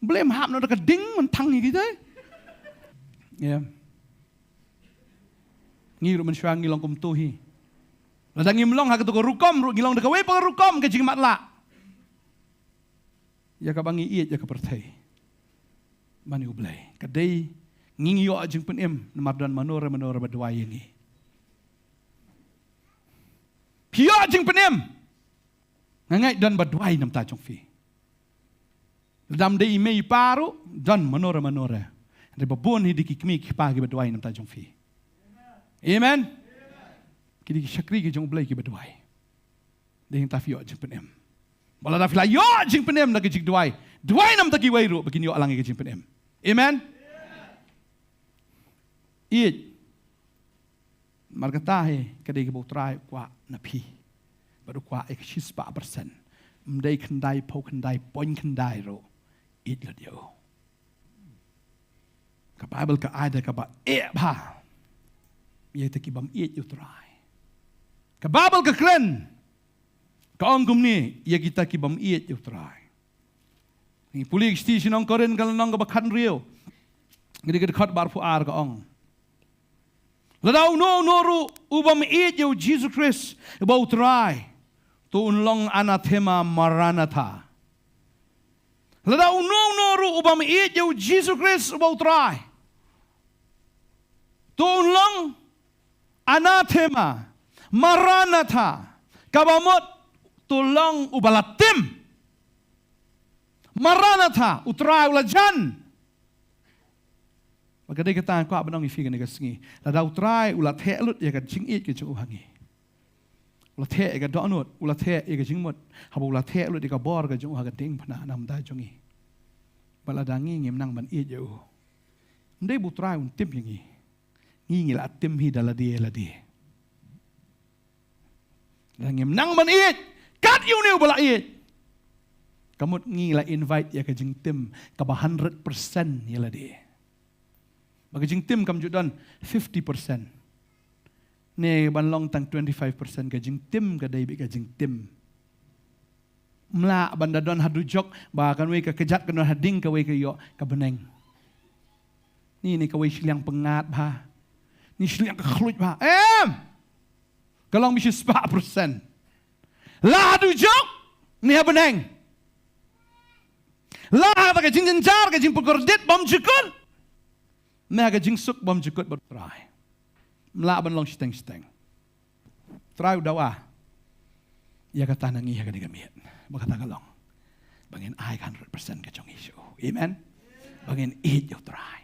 Blem hap noh da ka ding mynthang ïa kita. Ïa. Ngi ruh mynshuwa ngi long kumto hi. Lada ngim long ha kato ka rukom ruh, ngi long da kawei pat ka rukom ka jingmatlah ïa kaba ngi ïeit ïa ka pyrthei ban ïa U Blei. Ka dei ngi ngi ïoh jingpynim namar don mano re mano re ba duwai ïa ngi. Phi ïoh jingpynim. Nga ngeit don ba duwai namar ta jong phi. Lada ym dei i mei i pa ruh, don mano re mano re. Hynrei ba bun hi dei ki kmie ki kpa kiba duwai namar ta jong phi. Amen. Ki dei ki shakri ki jong U Blei kiba duwai. Dei hangta phi ïoh jingpynim. Ba lada phi la ïoh jingpynim da ka jingduwai, duwai namar kiwei ruh ba kin ïoh lang ïa ka jingpynim. Amen. Ïeit. Namar kata hi ka dei kaba U Trai u kwah na phi. Bad u kwah ïa ka shispah percent. Ym dei khyndai phew khyndai point khyndai ruh. Ïeit lut ïa u. Ka Baibl ka ai da kaba eh bha ïa kita ki bym ïeit ïa U Trai. Ka Baibl ka kren, ka ong kumne ïa kita ki bym ïeit ïa U Trai. Ngi pule ka shithi sha ki nong Korinth ka lynnong kaba khathynriew, ka dei ka dkhot ba arphew ar, ka ong: Lada uno uno ruh u bym ïeit ïa U Jisu Khrist uba U Trai, to un long anathema maranatha. Lada uno uno ruh u bym ïeit ïa U Jisu Khrist uba U Trai, to un long anathema maranatha, kaba mut to long uba la tim. Maranatha, U Trai u la jan. Ba ka dei kata nga kwah ban ong ïa phi kane ka sngi. Lada U Trai u la theh lut ïa ka jingïeit ka jong u ha ngi, u la theh ïa ka dohnud, u la theh ïa ka jingmut, haba u la theh lut ïa ka bor ka jong u ha ka diengphna namar jong ngi, ba lada ngi ngim nang ban ïeit ïa u, ym dei ba U Trai un tim ïa ngi. Ngi ngi la tim hi da lade lade. Lada ngim nang ban ïeit kat ïa une uba la ïeit, ka mut ngi la invite ïa ka jingtim kaba hundred percent ïa lade. Ba ka jingtim kam ju don fifty percent ne ban long tang twenty-five percent. Ka jingtim ka dei beit ka jingtim. Ym lah ban da don ha dujok ba kawei ka kjat, ka don ha ding kawei ka ïoh ka bneng. Ni ne kawei shiliang pyngngad bha, ni shiliang ka khluit bha. Em, ka long beit shispah percent. Lah ha dujok ne ha bneng. Lah ha ka jingjynjar, ka jingpynkordit bymjukut, ne ha ka jingsuk bymjukut bad U Trai. Ym lah ban long shiteng shiteng. U Trai u dawa ïa kata na ngi ha kane ka miet. Ba kata ka long ba ngin ai ka hundred percent ka jong ngi sha u. Amen. Ba ngin ïeit ïa U Trai.